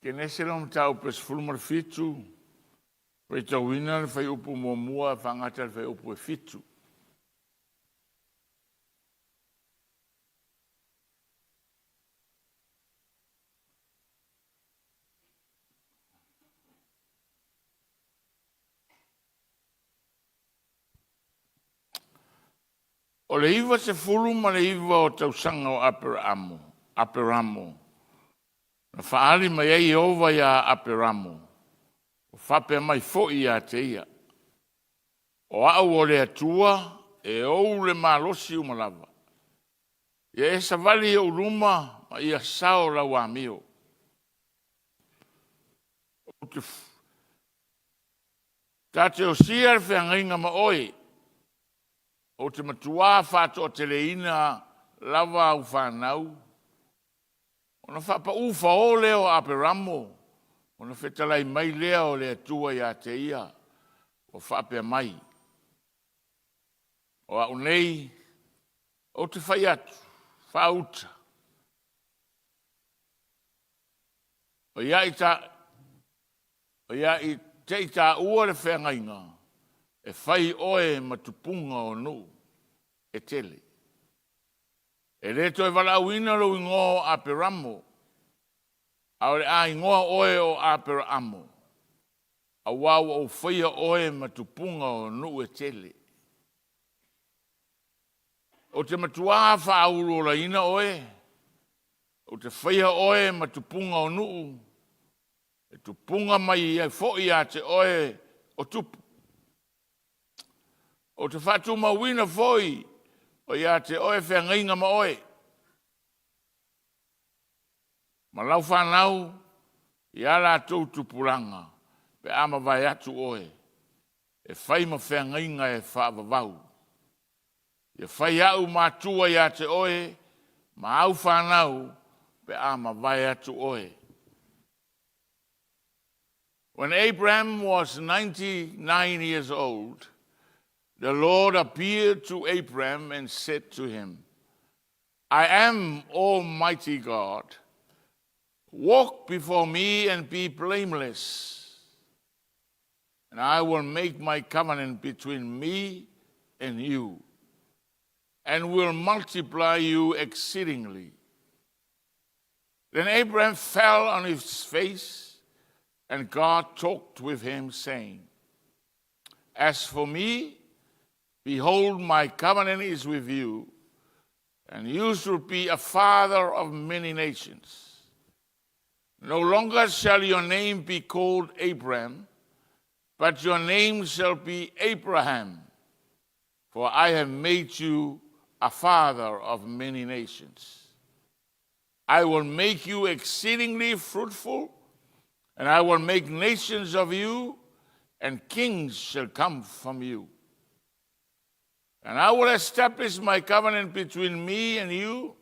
Kenese lau mataupu e 17, faitauina le fuaiupu muamua e faagata i le fuaiupu e 7. O le 99 o tausaga o Aperamo, Aperamo na faaali mai ai Ieova iā Aperamo, ua faapea mai foi ia te ia, “O Au o le Atua e ou le malosi uma lava. Ia e savali i ou luma ma ia sao lau amio. Ou te ta te osia le feagaiga ma oe, ou te matuā faatoateleina lava au fanau.” Ona faapau fao lea o Aperamo, ona fetalai mai lea o le Atua ia te ia, ua faapea mai, “O Au nei ou te fai atu faauta, o te i taua le feagaiga, e fai oe ma tupuga o nuu e tele. E le toe valaauina lou igoa o Aperamo, ae o le a igoa oe o Aperaamo, aua ua ou faia oe ma tupuga o nuu e tele. Ou te matuā faauluulaina oe, ou te faia oe ma tupuga o nuu, e tupuga mai ai foi ia te oe o tupu. Ou te faatumauina foi o ia te oe feagaiga ma oe, ma lau fanau i a latou tupulaga pe a mavae atu oe, e fai ma feagaiga e faavavau. Ia fai Au Matua ia te oe ma au fanau pe a mavae atu oe.” When Abraham was 99 years old, the Lord appeared to Abraham and said to him, “I am Almighty God. Walk before me and be blameless, and I will make my covenant between me and you, and will multiply you exceedingly.” Then Abraham fell on his face, and God talked with him, saying, “As for me, behold, my covenant is with you, and you shall be a father of many nations. No longer shall your name be called Abram, but your name shall be Abraham, for I have made you a father of many nations. I will make you exceedingly fruitful, and I will make nations of you, and kings shall come from you. And I will establish my covenant between me and you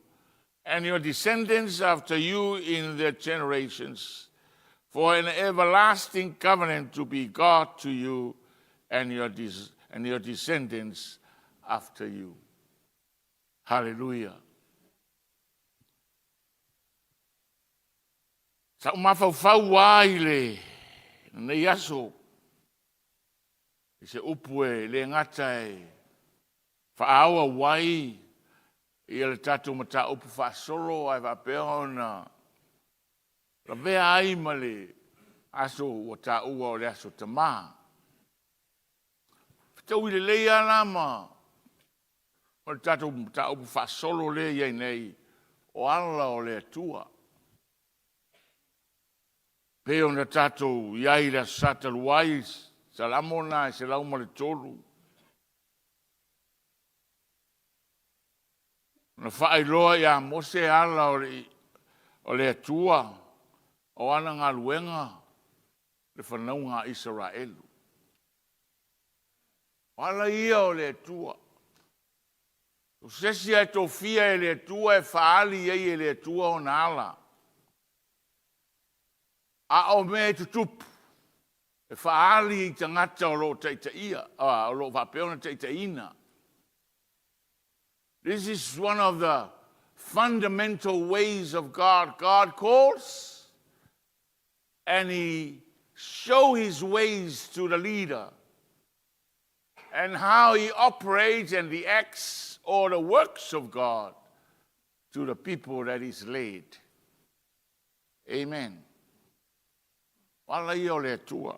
and your descendants after you in their generations, for an everlasting covenant to be God to you and your descendants after you.” Hallelujah. Sa ou mafaufau lava i lenei aso i se upu e le gata e faaauau ai ia le tatou mataupu faasolo ae faapea ona lavea ai ma le aso ua taua o le Aso Tama. Fetaui lelei lava la ma le tatou mataupu faasolo lea e i ai nei, o ala o le Atua. Pei ona tatou i ai i le Aso Sa talu ai, Salamo lena e 103. Na faailoa ia Mose ala o le Atua, o ana galuega, le fanauga a Isaraelu. O ala ia o le Atua. O se isi e tofia e le Atua e faaali ai e le Atua ona ala. A o mea e tutupu, e faaali i tagata o lo o taitaia, o lo o faapea ona taitaiina. This is one of the fundamental ways of God. God calls. And he show his ways to the leader and how he operates and the acts or the works of God to the people that he's led. Amen. O ala ia o le Atua.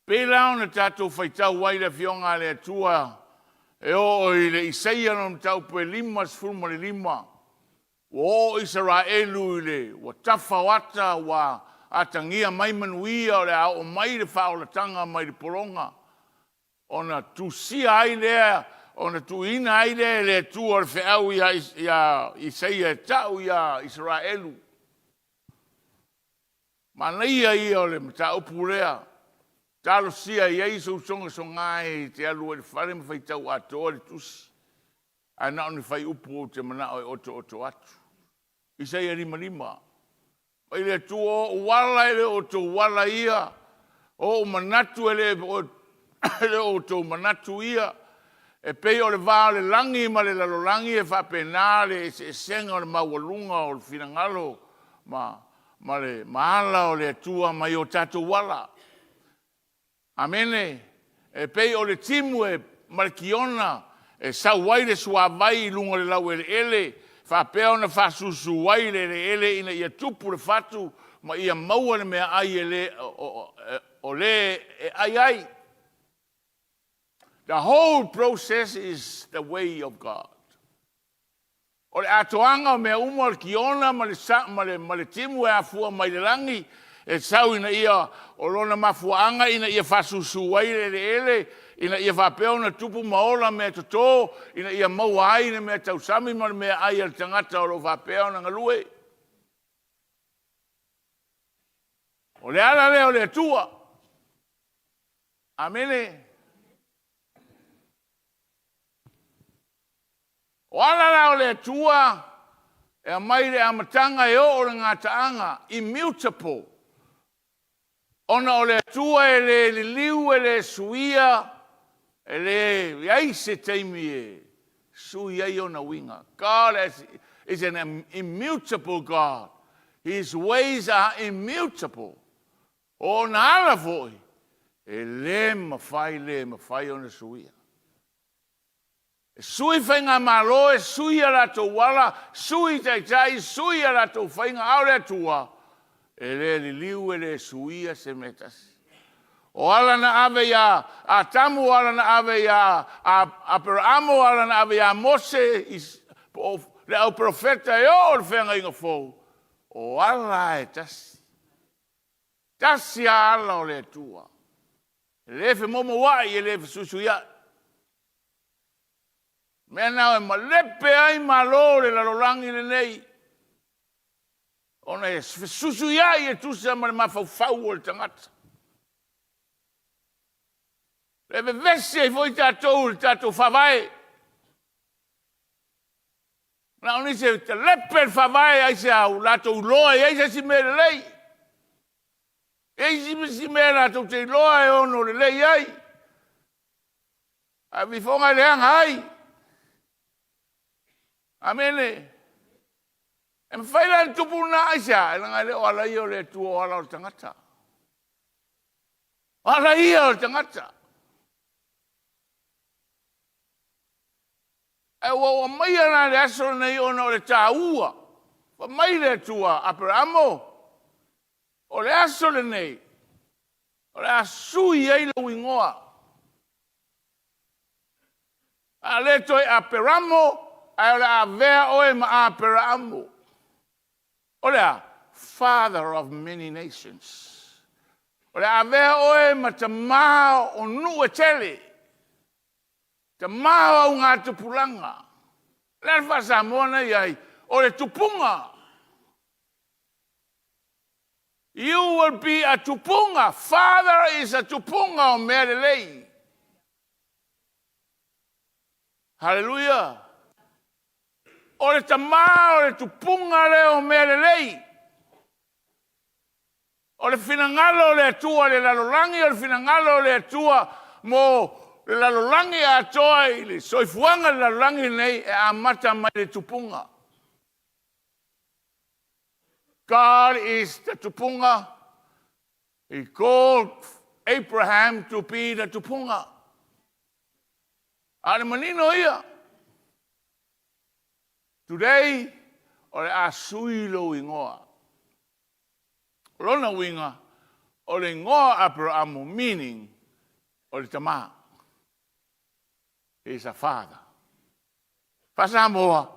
Pei la ona tatou faitau ai le Afioga a le Atua e oo i le Isaia lona mataupu e 55, ua oo Isaraelu i le ua tafa o ata, ua atagia mai manuia o le a oo mai le faaolataga mai le pologa, ona tusia ai lea, ona tuuina ai lea e le Atua o le feau ia Isaia e tau ia Isaraelu. Manaia ia o le mataupu lea. Talosia e i ai sou sogasoga e te alu ai i le fale ma faitau atoa le tusi, ae na o ni fuaiupu ou te manao e otooto atu. Isaia 55. Fai mai le Atua, o ou ala e le o outou ala ia, o ou manatu e le o outou manatu ia. E pei o le va o le lagi ma le lalolagi, e faapena le eseesega o le maualuga o le finagalo ma ala o le Atua mai o tatou ala. Amene. E pei o le timu ma le kiona e sau ai le suavai i luga o le laueleele, faapea ona faasusu ai le eleele ina ia tupu le fatu ma ia maua le meaai o le e ai ai. The whole process is the way of God. O le atoaga o mea uma o le kiona ma le, ma le, ma le timu e afua mai le lagi, e sau ina ia, o lona mafuaaga ina ia faasusu ai le eleele, ina ia faapea ona tupu ma ola mea toto, ina ia maua ai le mea tausami ma le meaai a le tagata o lo o faapea ona galue. O le ala lea o le Atua. Amene. O ala la o le Atua e aumai le amataga e oo i le gataaga, immutable. Ona o le Atua e le liliu, e le suia, e leai se taimi e sui ai ona uiga. God is an immutable God. His ways are immutable. O ona ala foi, e le mafai, le mafai ona suia. E sui faigamalo, e sui a latou ala, sui taitai, sui a latou faiga, a o le Atua, e le liliu, e le suia se mea e tasi. O ala na ave ia Atamu, o ala na ave ia Aperaamo, o ala na ave ia Mose, o le au perofeta e oo i le feagaiga fou, o ala e tasi. Tasi lava ala o le Atua. E le femoumouai, e le fesuisuiai. Mea na e malepe ai malo o le lalolagi lenei, ona e fesuisuiai e tusa ma le mafaufau o le tagata. E vevesi ai foi tatou i le tatou faavae. Na o nisi e talepe le faavae, aisea? Ua latou iloa e i ai se isi mea lelei. E i ai isi mea latou te iloa e ono lelei ai. Ae vifoga e leaga ai. Amene. E mafai la ona tupu lena aisea? E leaga e le o ala ia o le Atua, o ala o le tagata. O ala ia o le tagata. Ae ua ou aumaia la le aso lenei ona o le taua. Fai mai le Atua, Aperamo, o le aso lenei, o le a sui ai lou igoa. A le toe Aperamo, ae o le a avea oe ma Aperaamo. O le a? Father of many nations. O le a avea oe ma tamā o nuu e tele. Tamā o augatupulaga. O le a le faa-Samoa na i ai? O le tupuga. You will be a tupuga. Father is a tupuga o mea lelei. Hallelujah. O le tamā o le tupuga lea o mea lelei. O le finagalo o le Atua i le lalolagi, o le finagalo o le Atua mo le lalolagi atoa i le soifuaga i le lalolagi lenei, e amata mai le tupuga. God is the tupunga. He called Abraham to be the tupunga. A o le manino ia. Today, o le a sui lou igoa. O lona uiga, o le igoa Aperaamu, meaning, o le tama. He is a father. Faa-Samoa,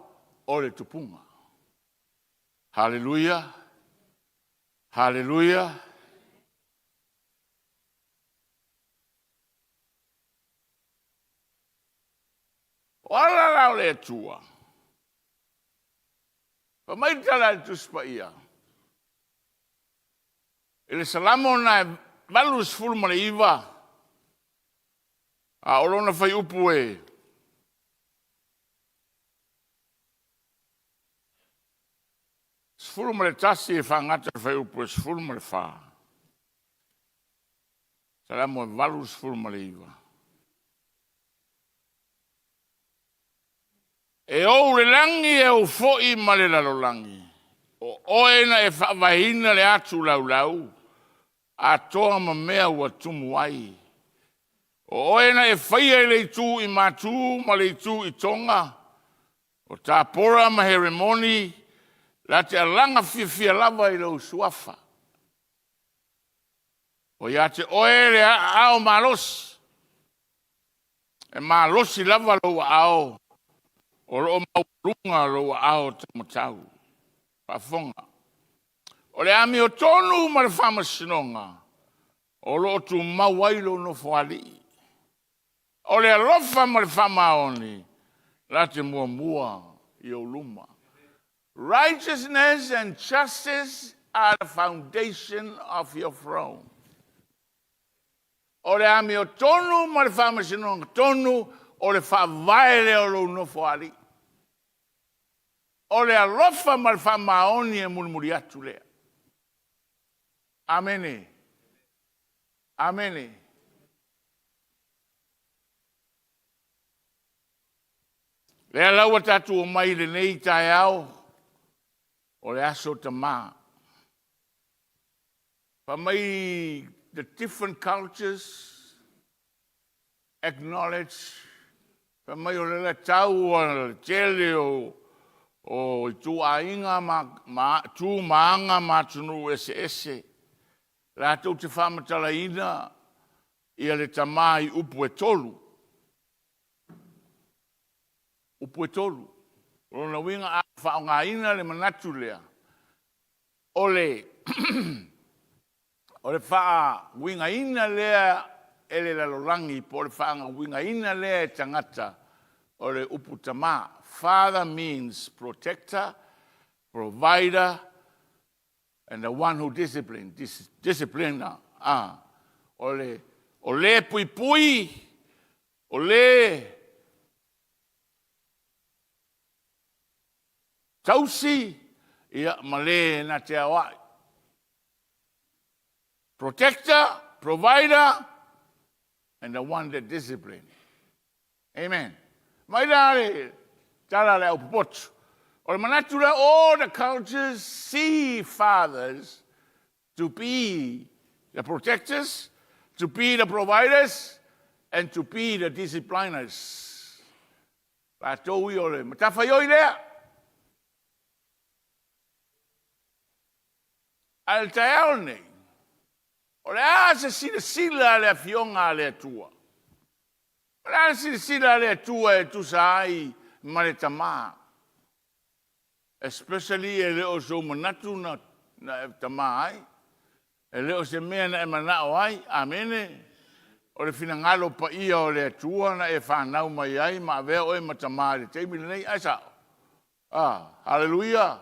o le tupuga. Haleluia! Haleluia! O ala la o le Atua. Fai mai le tala a le Tusi Paia, i le Salamo lena e 89, a o lona fuaiupu e 11 e faagata i le fuaiupu e 14. Salamo e 89. E ou le lagi e ou foi ma le lalolagi, o oe na e faavaeina le atu laulau, atoa ma mea ua tumu ai. O oe na e faia i le itu i matu ma le itu i toga, o Tapora ma Heremoni, la te alaga fiafia lava i lou suafa. O ia te oe le aao malosi, e malosi lava lou aao, o lo o maualuga lou aao taumatau. Faafofoga. O le amiotonu ma le faamasinoga o lo o tumau ai lou Nofoalii. O le alofa ma le faamaoni la te muamua i ou luma. Righteousness and justice are the foundation of your throne. O le amiotonu ma le faamasinoga tonu o le faavae lea o lou Nofoalii. O le alofa ma le faamaoni e mulimuli atu lea. Amene. Amene. Lea la ua tatou omai i lenei taeao, o le aso tama. Fai mai the different cultures acknowledge, fai mai o le tau a le tele o ituaiga ma tu ma aga ma atunuu eseese, latou te faamatalaina ia le tama i upu e tolu. Upu e tolu. O lona uiga a faaaogaina le manatu lea, o le o le faauigaina lea e le lalolagi po o le faauigaina lea e tagata o le upu tama. Father means protector, provider and the one who discipline, discipliner. Ah, o le, o le puipui, o le tausi, ia, ma le na te aoai. Protector, provider, and the one that discipline. Amen. Mai la le tala le au popoto. O le manatu lea, all the cultures see fathers to be the protectors, to be the providers, and to be the discipliners. Latou ia o le matafaioi lea. A le taeao lenei, o le a se silasila a le Afioga a le Atua? O le a le silasila a le Atua e tusa ai ma le tama? Especially e le o sou manatu na, na e tama ai. E le o se mea na e manao ai. Amene. O le finagalo paia o le Atua na e fanau mai ai ma avea oe ma tama i le taimi lenei. Ae sao? Ah, hallelujah.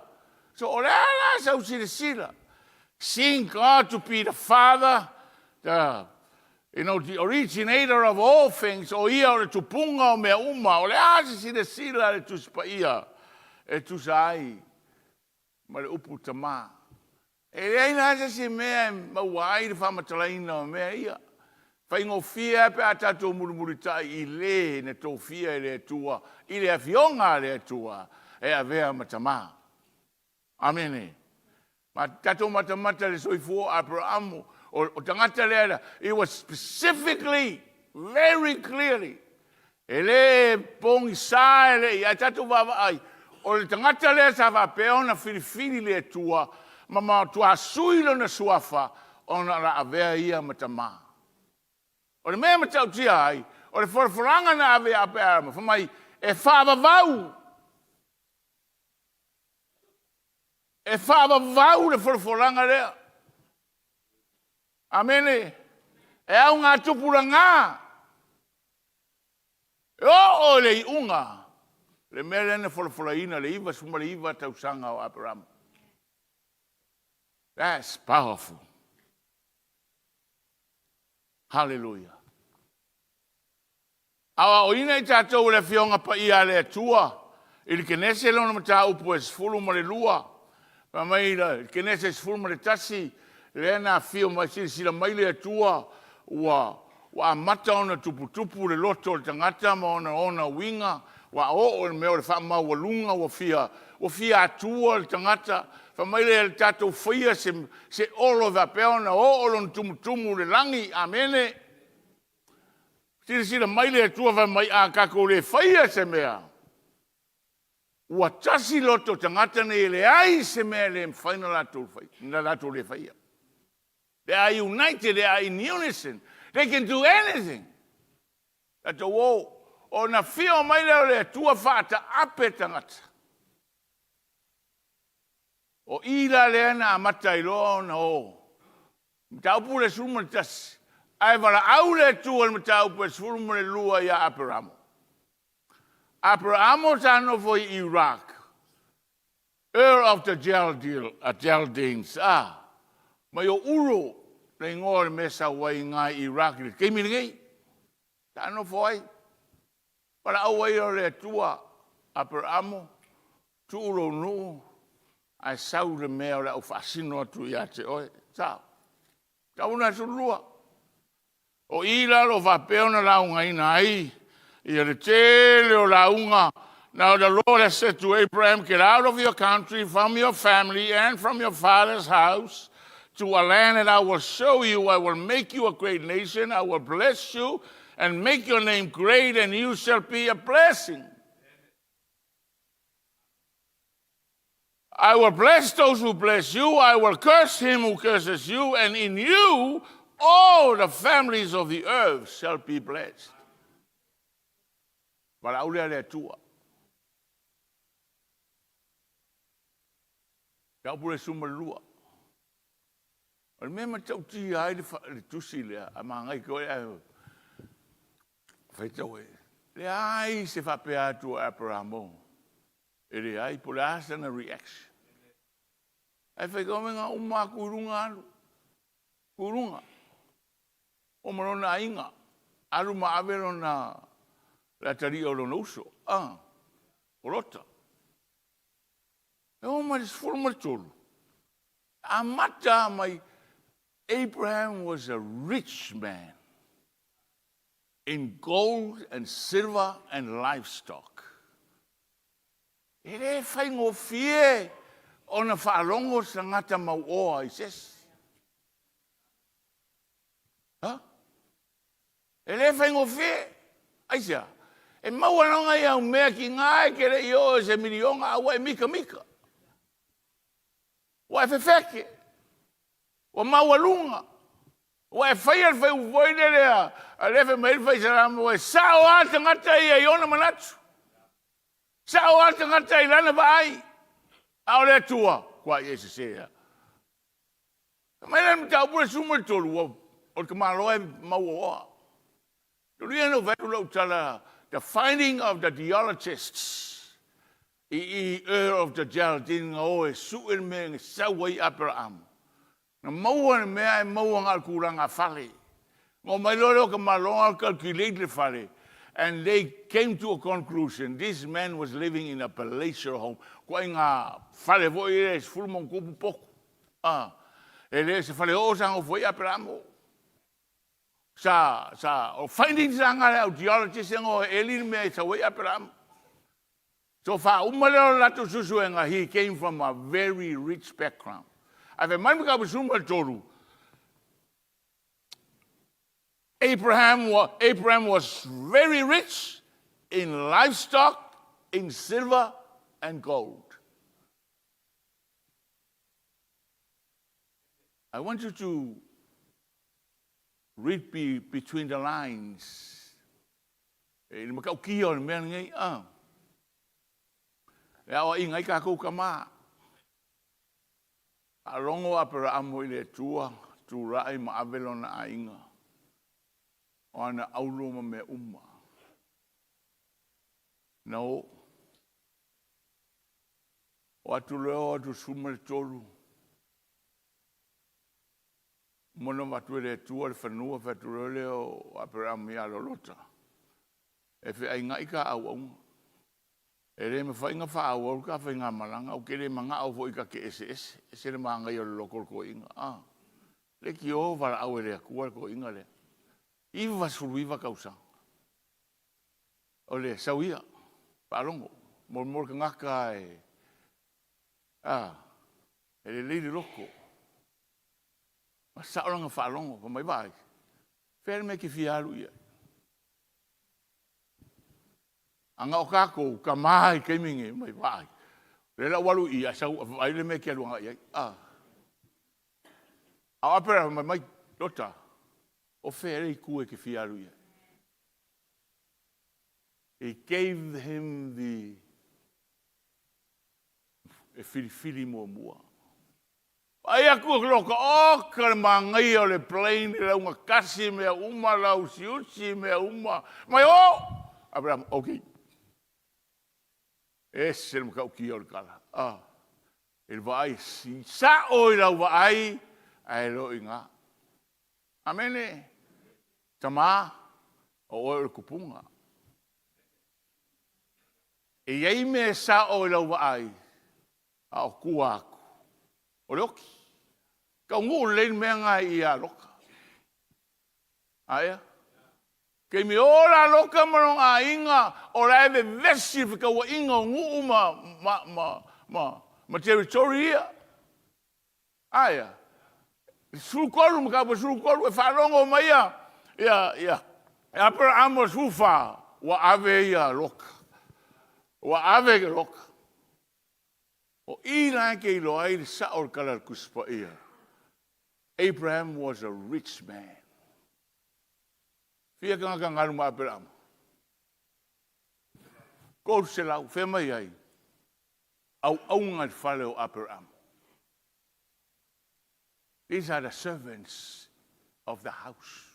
So o le a la sau silasila? Seeing God to be the Father, the, you know, the originator of all things, o ia o le tupunga o mea uma, o le a se silasila a le Tusi Paia e tusa ai ma le upu tama? E leai la se isi mea e maua ai le faamatalaina o mea ia. Faigofie lava pe a tatou mulimulitai i le na tofia e le Atua i le Afioga a le Atua e avea ma tama. Amene. Ma tatou matamata i le soifua o Aperaamu, o tagata lea, it was specifically, very clearly, e le pogisa e le i, ae tatou vaavaai, o le tagata lea sa faapea ona filifili le Atua ma matua sui lona suafa ona o le a avea ia ma tama. O le mea e matautia ai, o le folafolaga na ave ia Aperaamu, fai mai, e faavavau. E faavavau le folafolaga lea. Amene. E augatupulaga. E oo i le iuga le mea lea na folafolaina le 99 tausaga o Aperamo. That's powerful. Hallelujah. Aoaoina i tatou e le Afioga Paia a le Atua i le Kenese lona mataupu e 12, fai mai le Kenese 11, lea na afio mai, silasila mai le Atua ua amata ona tuputupu le loto o le tagata ma ona uiga, ua oo i le mea o le faamaualuga, ua fia atua le tagata. Fai mai lea, tatou faia se olo e faapea ona oo lona tumutumu i le lagi. Amene. Silasila mai le Atua fai mai, a tatou le faia se mea, ua tasi loto o tagata nei e leai se mea e le mafai ona latou le faia. They are united, they are in unison. They can do anything. Tatou o, ona afio mai lea o le Atua faataape tagata. O i la lea na amata ai loa ona o. Mataupu le 11, ae valaau le Atua i le mataupu e 12 ia Aperamo. Aperamo sa nofo i Iraq, Ur of the Chaldeans, mai o Uro, le igoa o le mea sau ai i Iraq i le taimi lenei. Sa nofo ai. Valaau ai o le Atua, Aperamo, tuu lou nuu, ae sau le mea o le a ou faasino atu ia te oe. Sao? Tauna 12. O i la o lo o faapea ona laugaina ai ia le tele o lauga. Now the Lord has said to Abraham, get out of your country, from your family, and from your father's house, to a land that I will show you. I will make you a great nation. I will bless you and make your name great, and you shall be a blessing. I will bless those who bless you. I will curse him who curses you. And in you, all the families of the earth shall be blessed. Valaau lea le Atua. Taupu le 12. O le mea matautia ai le tusi lea, a magai koe ae faitau e, leai se faapea atu a Aperamo. E leai, po o le a sana reaction. Ae faitau mai na uma atu i luga alu. Tu i luga. O ma lona aiga. Alu ma ave lona le atalii o lona uso. Ah, o Lota. E oo mai le 13. Amata mai Abraham was a rich man in gold and silver and livestock. E le faigofie ona faalogo se tagata mauoa i se isi. Ha? E le faigofie. Aisea? E maua loga i au mea ki ngā e ke le i oo i se milionga a ua e mikamika. Ua e fefeke. Ua maualuga. Ua e faia le faiupu foi lele a lea fai mai ai le Faisalama, ua e sao lava le tagata ia i ona manatu. Sao lava le tagata i lana vaai. A o le Atua, ua i e sese lava. Fai mai la le mataupu le 13, ua o le tamaloa e mauoa. Talu ia na ou fai atu lau tala, the finding of the geologists i Ur of the Chaldeans na o e sue le mea na sau ai Aperaamu. Na maua le mea ae maua na o le tulaga fale. Na omai loa lea o tamaloa calculate le fale and they came to a conclusion this man was living in a palatial home. Ituaiga fale foi ia e 10+ potu. E le o se fale oo sa nofo ai Aperamo. Sa, sa, o findings la na a le au geologists ia na o e eli le mea e sau ai Aperamo. So faauma lea o le latou suesuega, he came from a very rich background. Ae fai mai le mataupu 13, Abraham, Abraham was very rich in livestock, in silver and gold. I want you to read between the lines. E le matautia o le mea lenei, a. E aoaiga ai tatou tama. Faalogo Aperaamo i le Atua, tulai ma ave lona aiga, o ana auro ma mea uma. Na o. O atu loa o atu 13, uma ona avatu e le Atua le fanua, fai atu loa lea o Aperaamo ia Lota, e feaiga'i ta auauna. E le mafai ona faaauau le ta faigamalaga, ou te le manao foi ta te eseese. E ese le manaia o le loto o le toeaina, a. Leitio valaau e le Atua le toeaina lea. 99 tausaga. O le sau ia, faalogo, mo le tagata lava e, e lelei le loto. Ma sao lana faalogo, fai mai, vaai, fea le mea e te fia alu i ai? A na o tatou tama i le taimi lenei, fai mai, vaai, o lea o le a ou alu i i, ae sau vaai le mea e te alu agai i ai. A o Aperamo fai mai, Lota, o fea le itu e te fia alu i ai? He gave him the e filifili muamua. Vaai atu o Lota, oka le manaia o le plain, le laugatasi, mea uma, lauusiusi, mea uma. Mai o! Aperamo, ok. Ese le matautia o le tala. Ah. I le vaai, sa'o i lau vaai ae le o i ina. Amene. Tama, o oe o le tupuga. E i ai mea e sao i lau vaai, a o tua atu o le oti. Taunuu lelei le mea lena ia Lota. Ae a? Taimi e ola Lota ma lona aiga, o la e vevesi i fetauaiga o nuu ma territory ia. Ae a? 13, mataupu 13, e faalogo mai ia, ia, ia Aperaamo 14, ua ave ia Lota. Ua ave ia Lota. O i la e te iloa ai le sao o le tala a le Tusi Paia. Abraham was a rich man. Fia tagata na alu ma Aperaamo? 300. Fea mai ai? Auauna i le fale o Aperaamo. These are the servants of the house.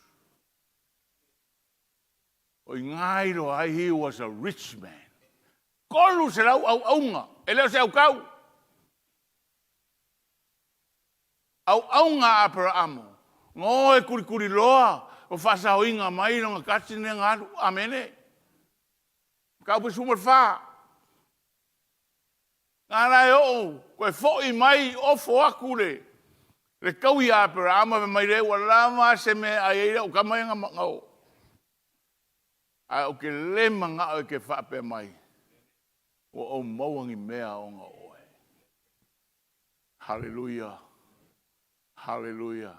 O i ina iloa ai he was a rich man. 300 auauna, e le o se autau. Auauna a Aperaamo, na o e tulituliloa ma faasaoina mai lona kati lea na alu. Amene. Mataupu 14. Na la e oo, toe foi mai, ofo atu le le taui a Aperaamo, fai mai le ua lava se mea e ai ai lau tama ia na o. Ae ou te le manao e te faapea mai, ua ou maua ni mea ona o oe. Haleluia! Haleluia!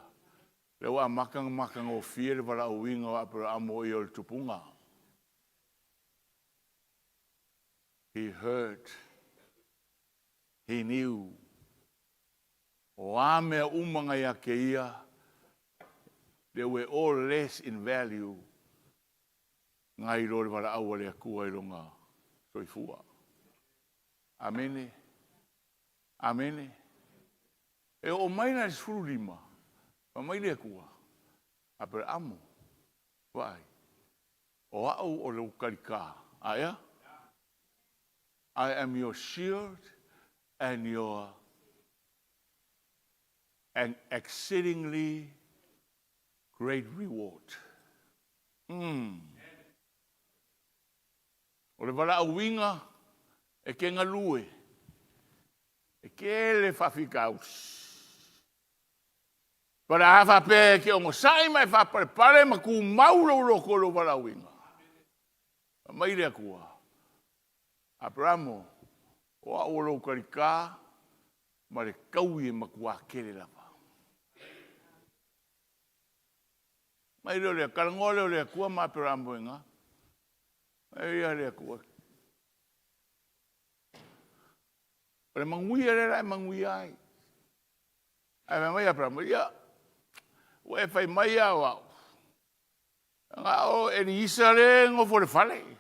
Lea ua amata ona matagofie le valaauina o Aperaamo o ia o le tupuga. He heard. He knew. O a mea uma na ia te ia, they were all less in value nai lo le valaau a le Atua i lona soifua. Amene. Amene. E oo mai la i le 15, fai mai le Atua, Aperaamo, vaai, o au o lou talikā. Aea? I am your shield and your and exceedingly great reward. Mm. O le valaauina e ke galue, e tele faafitauli. But a faapea e te onosai ma e faapalepale ma tumau lou loto i lou valaauina, fai mai le Atua, Aperamo, o au o lou talikā ma le taui e matuā tele lava. Mai lea o le talanoa lea o le Atua ma Aperamo i ina. E ia le Atua. O le manuia lea la e manuia ai. Ae fai mai Aperamo, ia, ua e fai mai lava o au, na o Eliisa lea e nofo i le fale.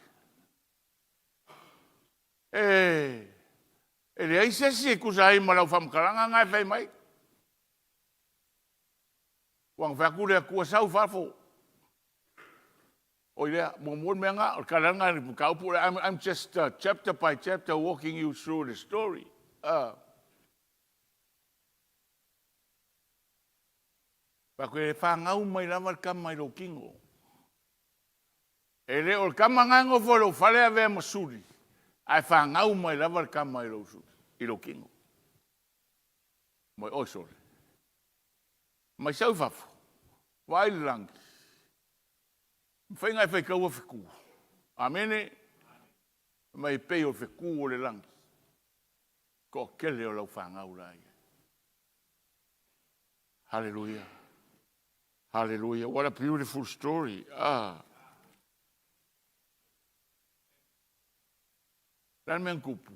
E leai se isi e tusa ai ma lau faamatalaga na e fai mai. Ua na fai atu le Atua, sau i fafo. Oi lea, muamua le mea lena, o le tala lena i le mataupu lea. I'm just chapter by chapter walking you through the story. Fai atu, e fanau mai lava le tama i lou tino. E le o le tama lena e nofo i lou fale avea ma suli, ae fanau mai lava le tama i lou, i lou tino. Mai oi sole. Mai sau i fafo, vaai i le lagi. Mafai ona e faitaua fetu. Amene. Mai pei o fetu o le lagi. Toatele o lau fanau la ia. Hallelujah. Hallelujah. What a beautiful story. Ah. Le mea tupu.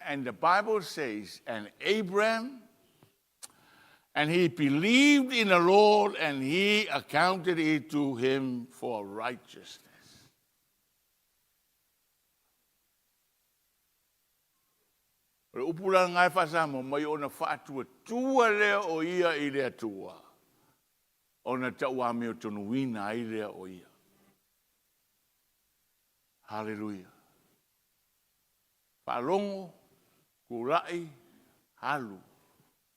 And the Bible says, and Abraham, and he believed in the Lord, and he accounted it to him for righteousness. O le upu la lena e faa-Samoa mai ona faatuatua lea o ia i le Atua, ona tauamiotonuina ai lea o ia. Haleluia. Faalogo, tulai, alu,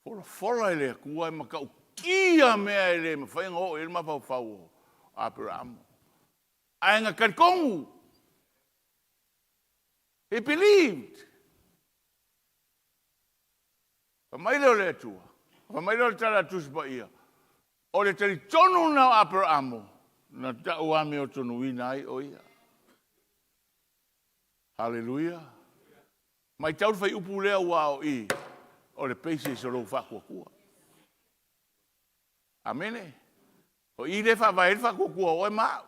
folafola e le Atua e matautia mea e le mafai ona oo i ai le mafaufau o Aperamo. Ae na talitonu. He believed. Fai mai lea o le Atua, fai mai lea o le tala a le Tusi Paia, o le talitonu lena o Aperamo, na tau amiotonuina ai o ia. Haleluia. Matau le fuaiupu lea ua o i, o le basis o lou faatuatua. Amene. O i lea e faavae ai le faatuatua o oe ma au.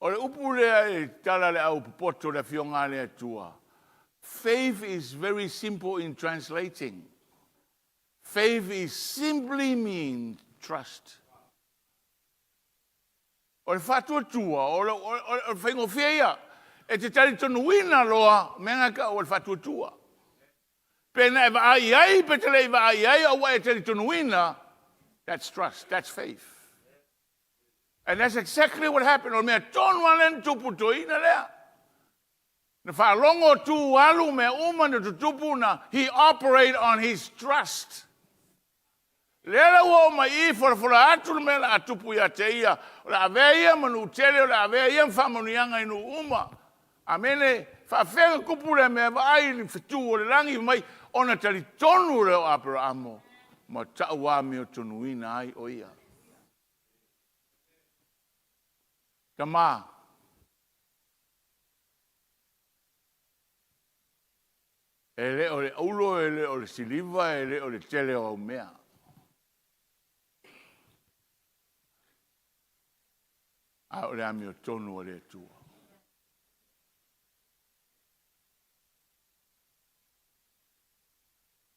O le upu lea e tala le au popoto le afioga a le Atua. Faith is very simple in translating. Faith is simply mean trust. O le faatuatua, o le faigofie ia. E te talitonuina loa mea na e tau o le faatuatua. Pe na e vaai ai, pe te le i vaai ai, a ua e talitonuina, that's trust, that's faith. And that's exactly what happened. O le mea tonu lava lea na tupu i le toeaina lea. Na faalogo tu alu mea uma na tutupu na he operate on his trust. Lea la ua oo mai i i folafola atu le mea o le a tupu ia te ia. O le a avea ia ma nuu tele, o le a avea ia ma faamanuiaga i nuu uma. Amene. Faafefea ona tupu lea mea? Vaai i le fetu o le lagi mai, ona talitonu lea o Aperamo ma tau amiotonuina ai o ia. Tama, e le o le aulo, e le o le siliva, e le o le tele o au mea. A o le amiotonu a le Atua.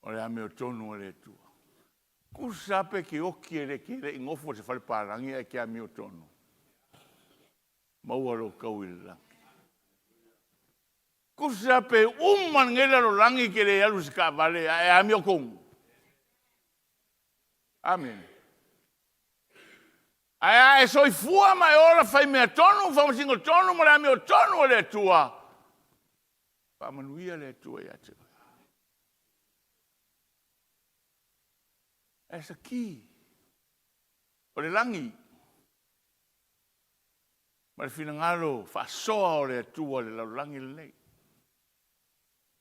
O le amiotonu a le Atua. Tusa pe te oti e le te le i nofo i se fale palagi ae te amiotonu. Maua lou tau i le lagi. Tusa pe uma lenei lalolagi e te le alu i se taavale ae amiotonu. Amene. Ae a e soifua ma e ola fai mea tonu, faamasino tonu ma le amiotonu a le Atua, faamanuia le Atua ia te oe. As a key. O le lagi ma le finagalo faasoa o le Atua i le lalolagi lenei.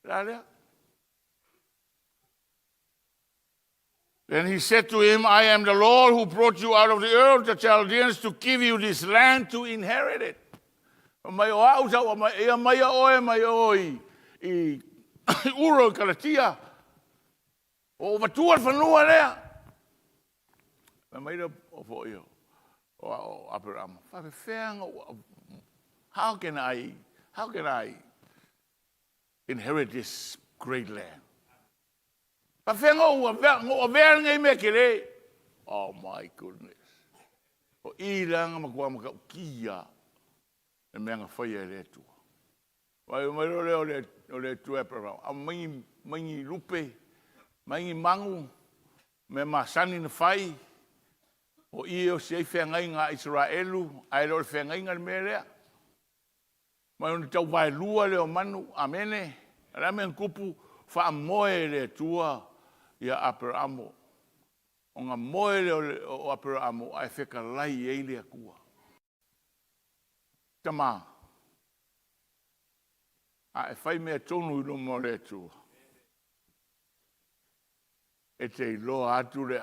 O le a lea? Then he said to him, I am the Lord who brought you out of the Ur of the Chaldeans to give you this land to inherit it. Fai mai, o au sa ou ia maia oe mai o i, i Uro i Kalatia. Ua ou avatua le fanua lea. Fai mai le o foi o, o Aperama, faapefea ona ou, how can I, how can I inherit this great land? Faapefea ona ou avea, ona ou avea lenei mea tele? Oh my goodness. O i la na matua matautia le mea na faia e le Atua. Fai mai loa lea o le, o le Atua ia Aperama, aumai mai ni lupe, mai ni manu, mea masani na fai, o i e osi ai feagaiga a Isaraelu, ae le o le feagaiga le mea lea. Ma ona tau vaelua lea o manu. Amene. O le a le mea na tupu? Faamoe le Atua ia Aperamo. Ona moe lea o Aperamo ae fetalai i ai le Atua. Tama, a e fai mea tonu i luma o le Atua, e te iloa atu le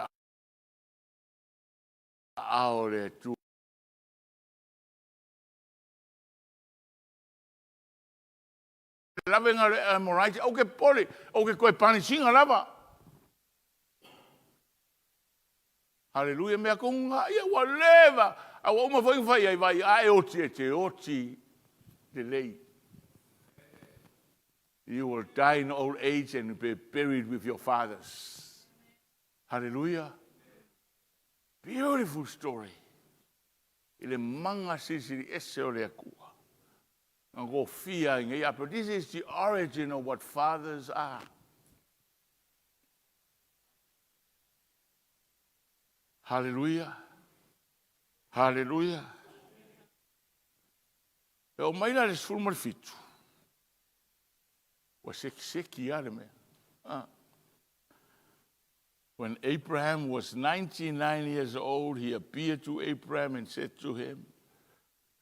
aao o le Atua. Lavega o le Amorite, ou te popole, ou te toe punish ina lava. Haleluia, mea tonu na, ia ua leva, a ua uma foi ona fai ai, vai a e oti, e te oti lelei. You will die in old age and be buried with your fathers. Haleluia. Beautiful story. I le maga silisili ese o le Atua. Na tofia ai nei Ape. This is the origin of what fathers are. Haleluia. Haleluia. E oo mai la le 17, ua sekiseki lava le mea. Ah. When Abraham was 99 years old, he appeared to Abraham and said to him,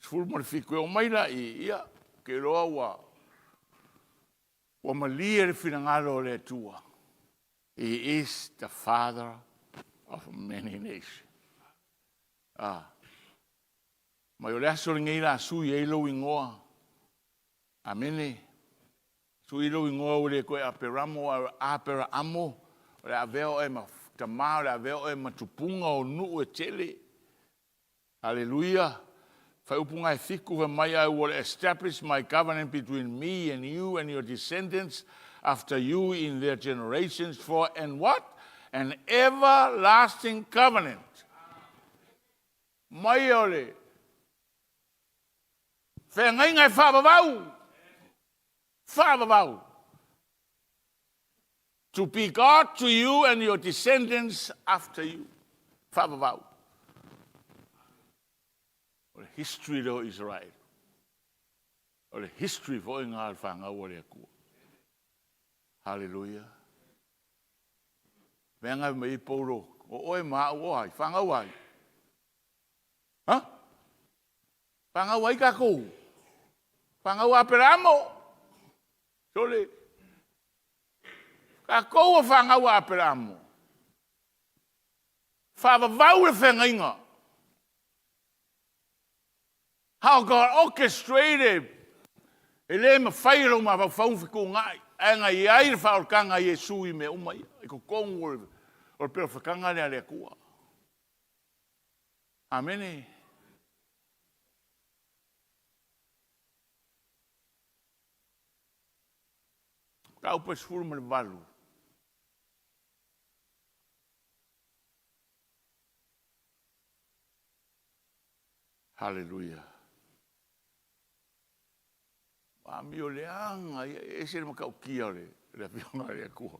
17, e oo mai la i, ia, ke iloa ua, ua malie le finagalo o le Atua. He is the father of many nations. Ah. Mai o le aso lenei la sui ai lou igoa. Amene. Sui lou igoa ua le toe Aperamo a Aperaamo, o le a avea oe ma tama, o le a avea oe ma tupuga o nuu e tele. Haleluia! Faaiupu na e fitu fai mai, I will establish my covenant between me and you and your descendants after you in their generations for an what? An everlasting covenant. Mai o le feagaiga e faavavau. Faavavau. To be God to you and your descendants after you. Faavavau. O le history lea o Israel. O le history foi ngā le whangau o le Atua. Hallelujah. Mea ngai mai Paulo, o oe ma au o ai, whangau ai. Ha? Whangau ai kākou. Whangau Aperamo. Sole. Kākou o whangau a Aperamo. Whaavavau le whengainga. How God orchestrated E le mawhai e lou mafaufau fetuunai, ae na i ai le faaolataga a Iesu i mea uma ia, i totonu o le, o le perofetaga lea a le Atua. Amene. Mataupu e 18. Haleluia. Amio leaga ia, e ese le matautia o le, le afioga a le Atua.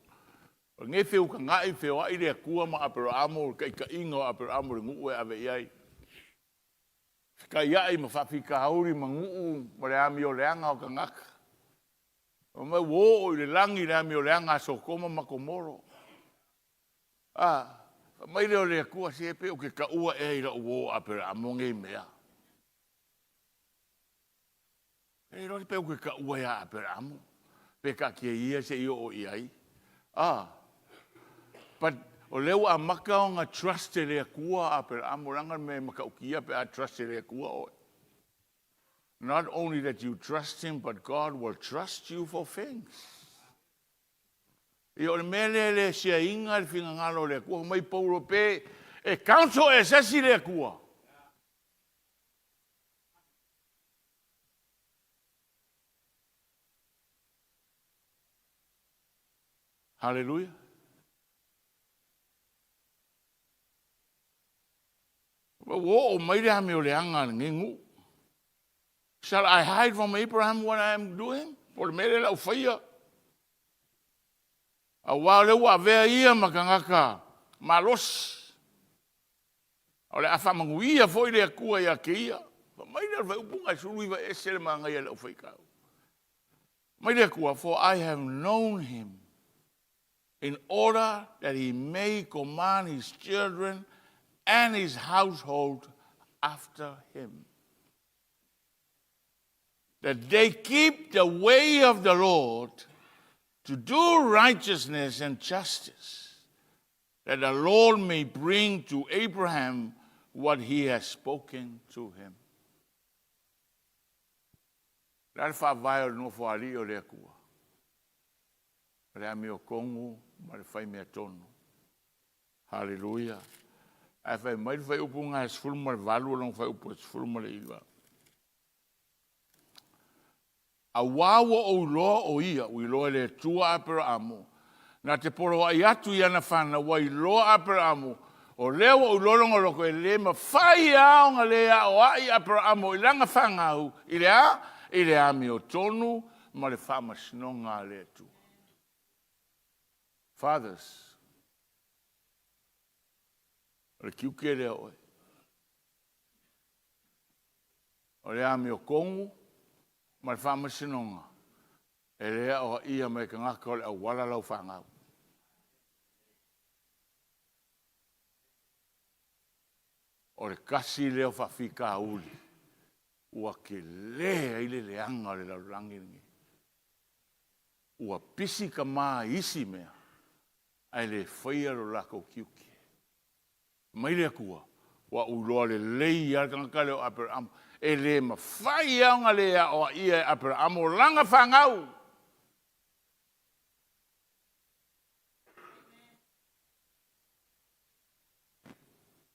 O lenei feutaga'i, feoa'i le Atua ma Aperamo, le taitaiga o Aperamo i le nuu e ave i ai. Fetaia'i ma faafitauli ma nuu ma le amioleaga o tagata. Fai mai ua oo i le lagi le amioleaga a Sotoma ma Komoro. A, fai mai lea o le Atua, se pe ou te taua ea i la'u uo Aperamo nei mea. E iloa pe ou te taua ia Aperamo, pe taatia ia se i oo i ai. A, but o lea ua amata ona trust e le Atua Aperamo, leaga le mea e matautia pe a trust e le Atua oe. Not only that you trust him, but God will trust you for things. Ia o le mea lea e le siaina le finagalo o le Atua, fai mai Paulo pe e counsel e se isi le Atua. Hallelujah. Ua oo mai le amioleaga a lenei nuu. Shall I hide from Abraham what I am doing? Po o le mea lea o le a ou faia. Aua o lea ua avea ia ma tagata malosi. O le a faamanuia foi le Atua ia te ia. Fai mai lea o le faaiupu 19 e ese le manaia i lau faitau. Mai le Atua, for I have known him in order that he may command his children and his household after him. That they keep the way of the Lord to do righteousness and justice, that the Lord may bring to Abraham what he has spoken to him. O le a le faavae o le Nofoalii o le Atua? O le amiotonu ma le faimeatonu. Haleluia! Ae fai mai le fuaiupu lena e 18 o lona fuaiupu e 19. Auā ua ou iloa o ia, ua iloa e le Atua Aperaamu, na te poloai atu i ana fanau, ua iloa Aperaamu, o lea ua ou iloa lona loto, e le mafai lava ona le aoai Aperaamu i lana fanau i le a? I le amiotonu ma le faamasinoga a le Atua. Fathers, o le tiute lea o oe. O le amiotonu ma le faamasinoga, e le aoaia mai e tagata o le auala lau fanau. O le tasi lea o faafitauli ua tele ai le leaga o le lalolagi lenei. Ua pisi tama i isi mea ae le faia lo latou tiute. Mai le Atua, ua ou iloa lelei lava le tagata lea o Aperamo, e le mafai lava ona le aoaia e Aperamo lana fanau.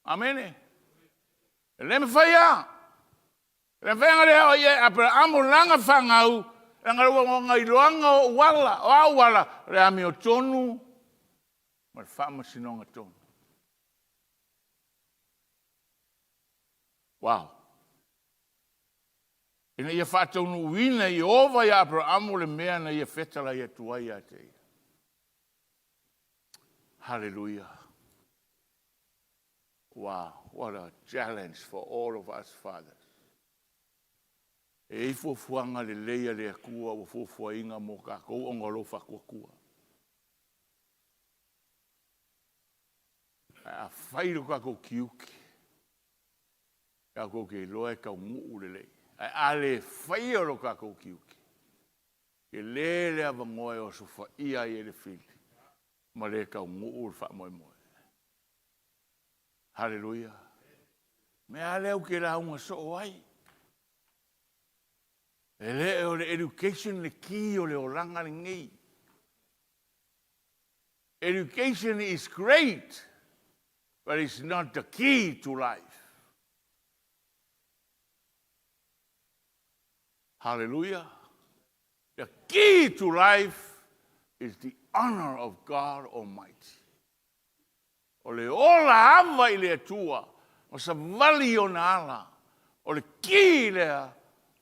Amene. E le mafai lava. E le mafai ona le aoaia e Aperamo lana fanau, leaga ua ona iloaga o ou ala. O a ou ala? O le amiotonu ma le faamasinoga tonu. Wow! Ina ia faataunuuina e Ieova ia Aperamo le mea na ia fetalai atu ai ia te ia. Hallelujah. Wow, what a challenge for all of us fathers. E i ai fuafuaga lelei a le Atua ua fuafuaina mo tatou ona o lou faatuatua. Ae afai lo tatou tiute, tatou te iloa e taunuu lelei. Ae a le faia lo tatou tiute, tele le avanoa e osofaia ai e le fili ma le taunuu le faamoemoe. Haleluia! O le mea lava lea ou te lauga soo ai, e le o le education le ki o le olaga lenei. Education is great, but it's not the key to life. Hallelujah. The key to life is the honor of God Almighty. O le ola ava i le Atua ma savali i ona ala, o le ki lea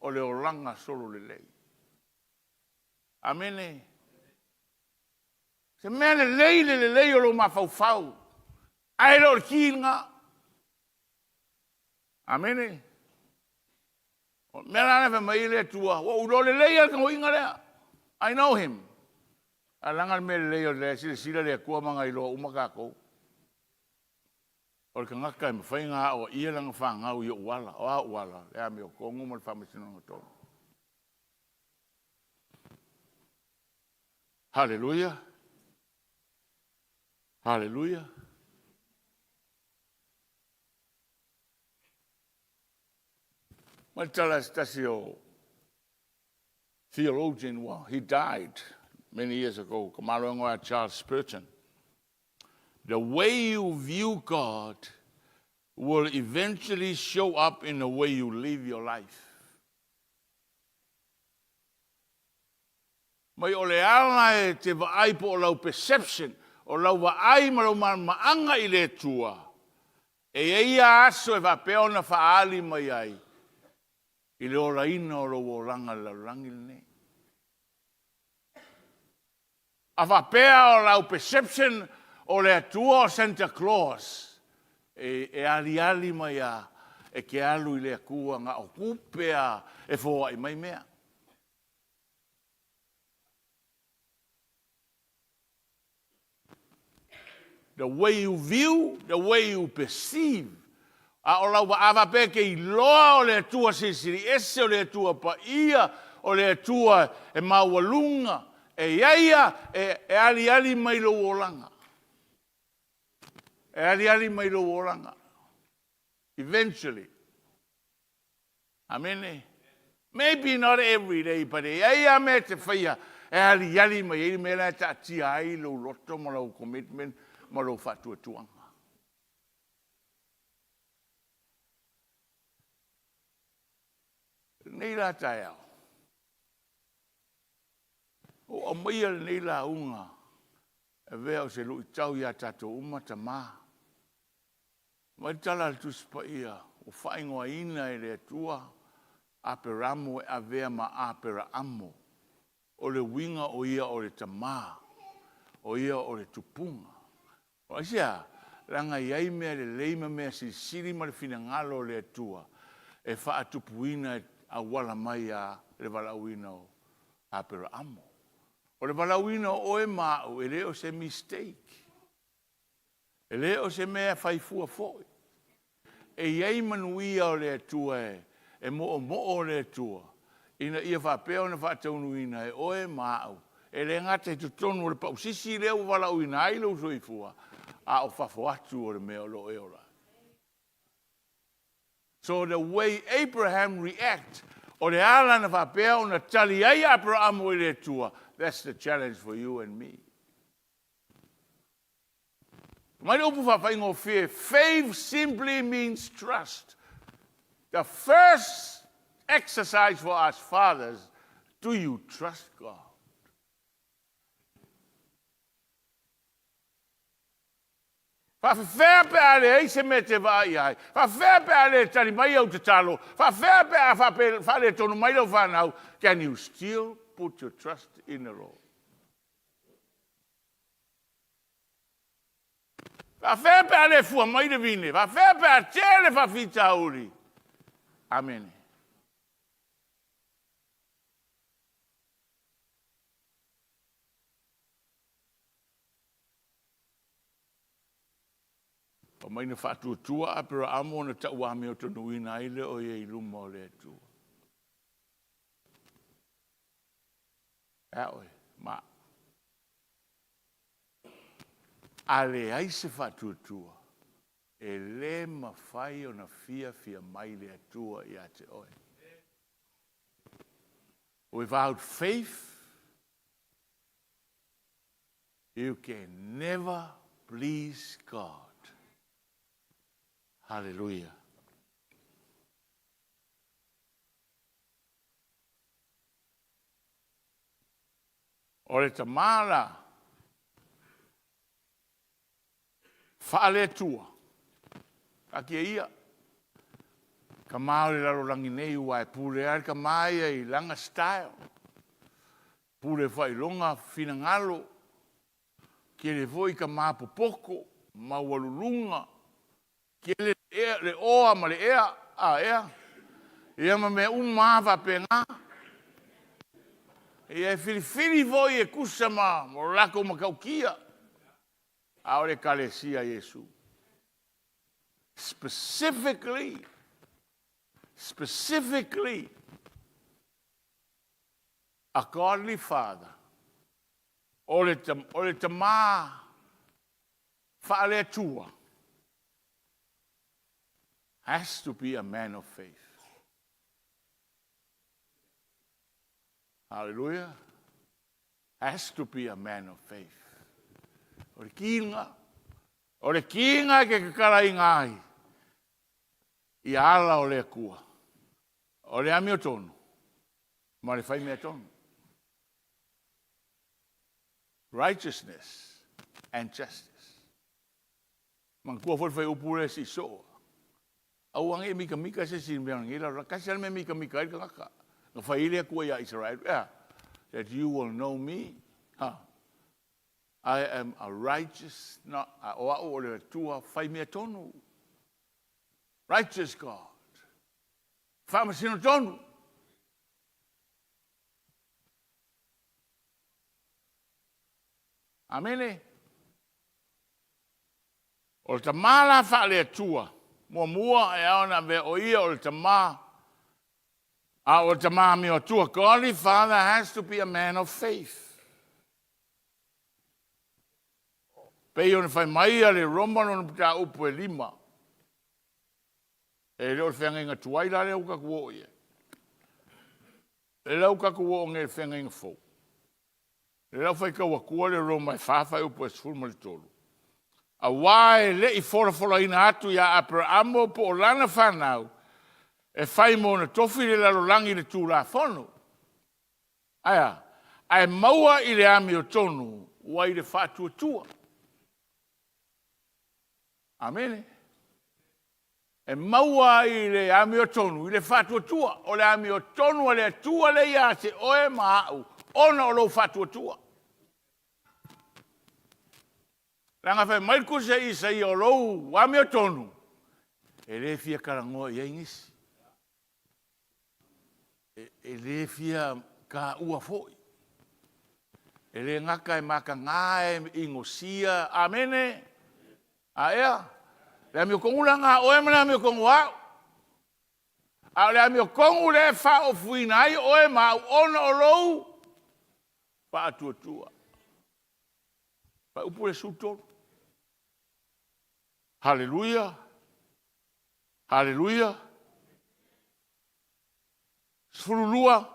o le olaga sololelei. Amene. Se mea lelei le lelei o lou mafaufau, ae le o le ki lena. Amene. O le mea la lea fai mai ai le Atua, ua ou iloa lelei lava le tanoiga lea. I know him. Ae leaga le mea lelei o lea e silasila le Atua ma ana iloa uma tatou. O le tagata e mafai ona aoaia lana fanau i ou ala. O a ou ala? Le amiotonu ma le faamasinoga tonu. Haleluia! Haleluia! Mai le tala a se tasi o theologian, well, he died many years ago, ka maloengo a Charles Spurgeon. The way you view God will eventually show up in the way you live your life. Mai o le ala e te vaai po o lau perception, o lau vaai ma lau malamalamaaga i le Atua, e i ai ia aso e faapea ona faaali mai ai i le olaina o lou olaga i le lalolagi lenei. A faapea o lau perception o le Atua o Santa Claus, e, e aliali mai a e te alu i le Atua na o tupe a e foai mai mea. The way you view, the way you perceive. A o lau a faapea e te iloa o le Atua Silisili Ese, o le Atua Paia, o le Atua e maualuga, e i ai a, e, e aliali mai lou olaga. E aliali mai lou olaga. Eventually. Amene. Maybe not every day, but e i ai a mea e te faia e aliali mai ai le mea la e taatia ai lou loto ma lou commitment ma lou faatuatuaga. Lenei la taeao, ua aumaia lenei lauga e avea o se luitau ia tatou uma tama. Aumai le tala a le Tusi Paia ua faaigoaina e le Atua Aperamo e avea ma Aperaamo. O le uiga o ia o le tama, o ia o le tupuga. O aisea? Leaga e i ai mea lelei ma mea silisili ma le finagalo o le Atua e faatupuina e auala mai ia le valaauina o Aperaamo. O le valaauina o oe ma au e le o se mistake. E le o se mea e fai fua foi. E i ai manuia o le Atua e moomoo le Atua ina ia faapea ona faataunuuina e oe ma au, e le gata i totonu o le pausisi lea ua valaauina ai lou soifua, a o fafo atu o le mea o lo o e ola ai. So the way Abraham react, o le ala na faapea ona tali ai Aperamo i le Atua, that's the challenge for you and me. Mai le upu faafaigofie, faith simply means trust. The first exercise for us fathers, do you trust God? Faafefea pe a leai se mea e te vaai ai? Faafefea pe a le tali mai au tatalo? Faafefea pe a faaletonu mai lau fanau? Can you still put your trust in the Lord? Faafefea pe a le fua mai le vine? Faafefea pe a tele faafitauli? Amene. Fai mai na faatuatua Aperaamo ona tauamiotonuina ai lea o ia i luma o le Atua. E a oe, ma. A leai se faatuatua, e le mafai ona fiafia mai le Atua ia te oe. Without faith, you can never please God. Hallelujah. O le tama la faale-Atua, taatia ia tama o le lalolagi nei aua e pule lava le tama ia i lana style, pule foi i lona finagalo, tele foi tama popoto, maualuluga, tele le oa ma le ea, a ea, ia ma mea uma lava faapena. Ia e filifili foi e tusa ma o latou matautia, a o le Ekalesia a Iesu. Specifically, specifically, a godly father, o le, o le tama faale-Atua, has to be a man of faith. Hallelujah. Has to be a man of faith. O le kiga, o le kiga e ke tatalaina ai i ala o le Atua. O le amiotonu ma le faimeatonu. Righteousness and justice. Manatua foi le fuaiupu lea se'i soo. Aua ne i mitamita se isi i le mea o lenei lalolagi. Tasi lava le mea e mitamita ai le tagata, na fai ai le Atua ia Isaraelu, e a? That you will know me, huh? I am a righteous, not, o au o le Atua fai mea tonu. Righteous God. Faamasino tonu. Amene. O le tamā la faale-Atua, muamua e ao ona avea o ia o le tamā, a o le tamā amioatua. Godly father has to be a man of faith. Pei ona fai mai a le Roma lona mataupu e lima, e le o le feagaiga tuai la lea ua tatou oo i ai. Lea la ua tatou oo nei i le feagaiga fou. Lea la ua faitau atua le Roma e 4 fuaiupu e 13. Aua e le i folafolaina atu ia Aperaamo po o lana fanau e fai mo ona tofi le lalolagi i le Tulafono. Ae a? Ae maua i le amiotonu ua i le faatuatua. Amene. E maua i le amiotonu, i le faatuatua. O le amiotonu a le Atua lea ia te oe ma au, ona o lou faatuatua. Leaga fai mai le tusi a Isaia, o lou amiotonu, e le fia talanoa i ai nisi. E le fia taua foi. E le gata e mataga e inosia. Amene. Aea? Le amiotonu la lena a oe ma le amiotonu a au. A o le amiotonu lea e faaofuina ai oe ma au ona o lou faatuatua. Faaiupu le 13. Haleluia! Haleluia! 12,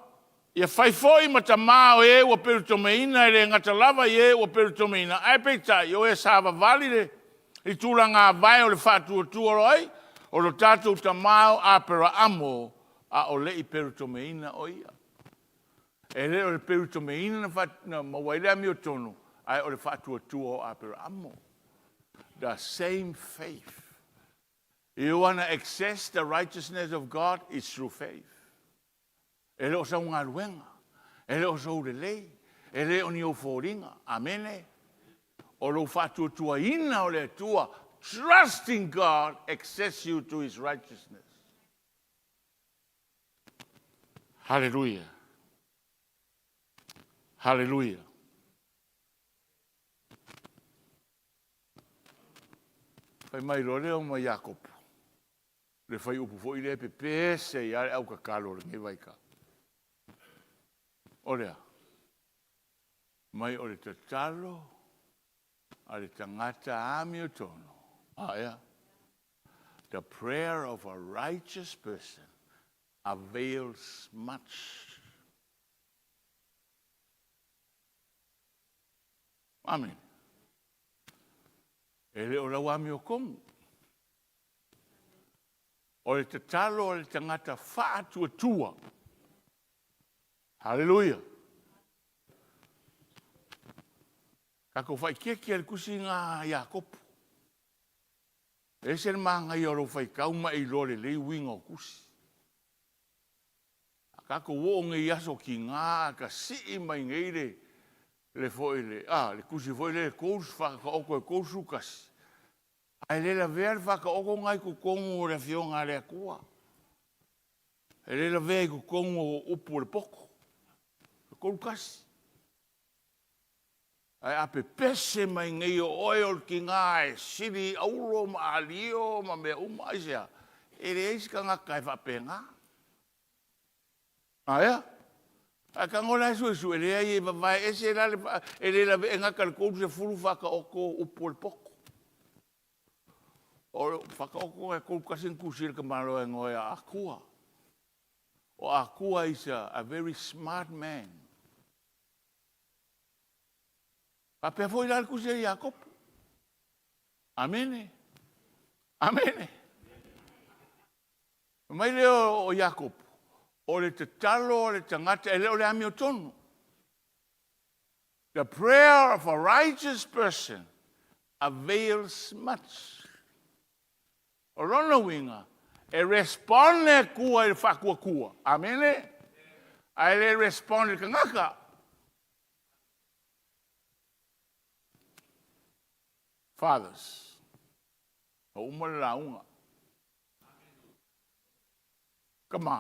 Ia fai foi ma tamā o e ua pelotomeina, e le gata lava i e ua pelotomeina, ae peitai o e savavali i tulaga vae o le faatuatua o ai? O lo tatou tama o Aperaamo a o le i pelotomeina o ia. E le o le pelotomeina na maua ai le amiotonu, ae o le faatuatua o Aperaamo. The same faith. You want to access the righteousness of God? It's through faith. E le o sau galuega, e le o sou lelei, e le o ni ou foliga. Amene. O lou faatuatuaina o le Atua, trusting God, access you to His righteousness. Hallelujah. Hallelujah. Fai mai loa lea ma Iakopo, le fuaiupu foi lea e pepese ai lava le autatalo o lenei vaitau. O le a? Mai o le tatalo a le tagata amiotonu. A ea? The prayer of a righteous person avails much. Amene. E le o lau amiotonu. O le tatalo a le tagata faatuatua. Haleluia. Tatou faaitiitia le tusi lena a Iakopo. E ese le manaia o lou faitau ma e iloa lelei uiga o tusi. A tatou oo nei i aso tiga ae tasii mai nei le le foi le a le tusi foi lea e faataoto e 31, ae le lavea le faataoto lena i totonu o le Afioga a le Atua. E le lavea i totonu o upu o le poto. E 31. Ae a pepese mai nei o oe o le tina e sili auro ma alio ma mea uma, aisea? E leai se tagata e faapena. Aea? Ae tago la e suesue, leai e vavae ese la le, e le lavea, e gata i le 30 faataoto upu o le poto. O le faataoto e 31 na tusia e le tamaloa e igoa ia Akua. O Akua is a very smart man. Faapea foi la le tusi a Iakopo. Amene. Amene. Fai mai lea o Iakopo, o le tatalo a le tagata e le o le amiotonu. The prayer of a righteous person avails much. O lona uiga, e respond le Atua i le faatuatua. Amene. Ae le respond i le tagata. Fathers, ua uma le lauga. Tama,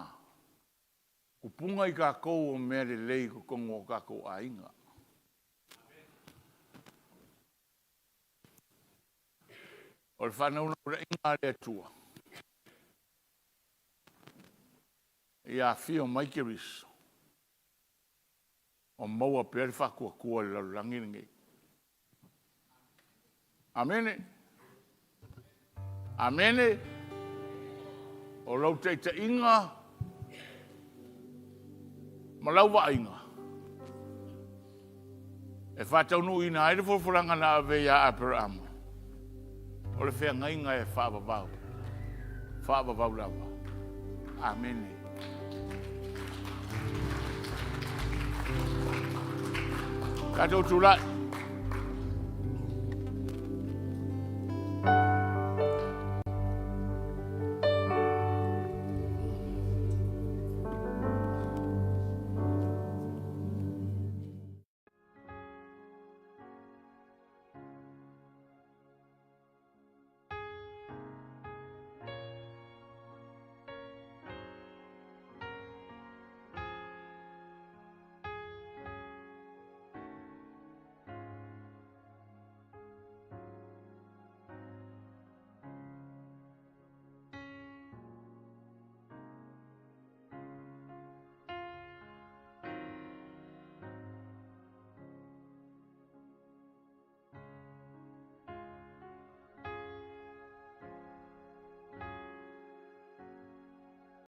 tupuga i tatou o mea lelei i totonu o tatou aiga. O le faanaunautaiga a le Atua, ia afio mai Keriso o maua pea le faatuatua i le lalolagi lenei. Amene. Amene. O lau taitaiga ma lau vaaiga e faataunuuina ai le folafolaga na ave ia Aperamo, o le feagaiga e faavavau, faavavau lava. Amene. Tatou tulai.